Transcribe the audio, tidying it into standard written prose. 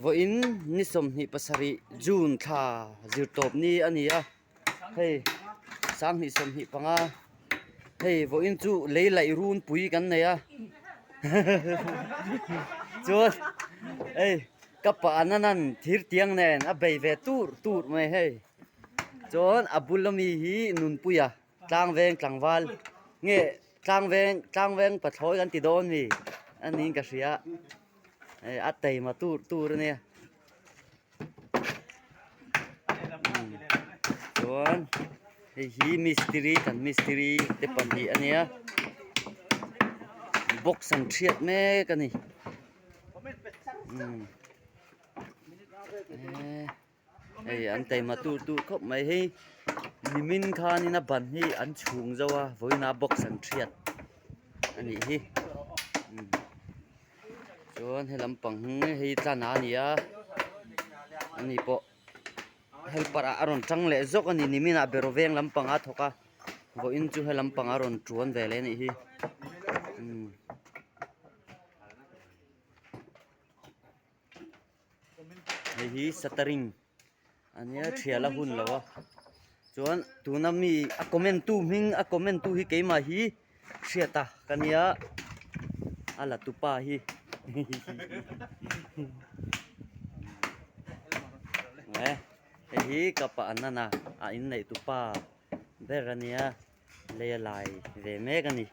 Vawiin ni 27 June thla zirtawp ni a ni a hei 2025 hei vawiin chu lei laih runpui kan nei a chuan hei ka pa nan thir tiang nen a bei ve tur tur mai hei chuan a bul ami hi Nunpuia. Tlangveng tlangval nge tlangveng tlangveng pathlawi kan ti dawn mi a niin ka hria hei a taima tur tur a nia chuan hei hi mistiri kan mistiri te pahnih a nia box an thiat mek a ni umm eee. Hei an taima tur tur khawp mai hei nimin khanin a ban hi an chhung zo a vawiinah box an thiat a nih hi chuan he lampang hi tlan a ni a ani pawh helper ah a rawn tang leh zawk a ni nimin ah beraw veng lampang a thawk a vawiin chu he lampang a rawn tuan ve leh a nih hi. Hei hi shuttering a nia thial a hun lo a chuan tuna mi a comment tu hming a comment tu hi keimah hi hriat a ka nia a la tupa hi eh hei hi ka pa anana a inneih tupa ber a nia lei a lai ve mek a ni.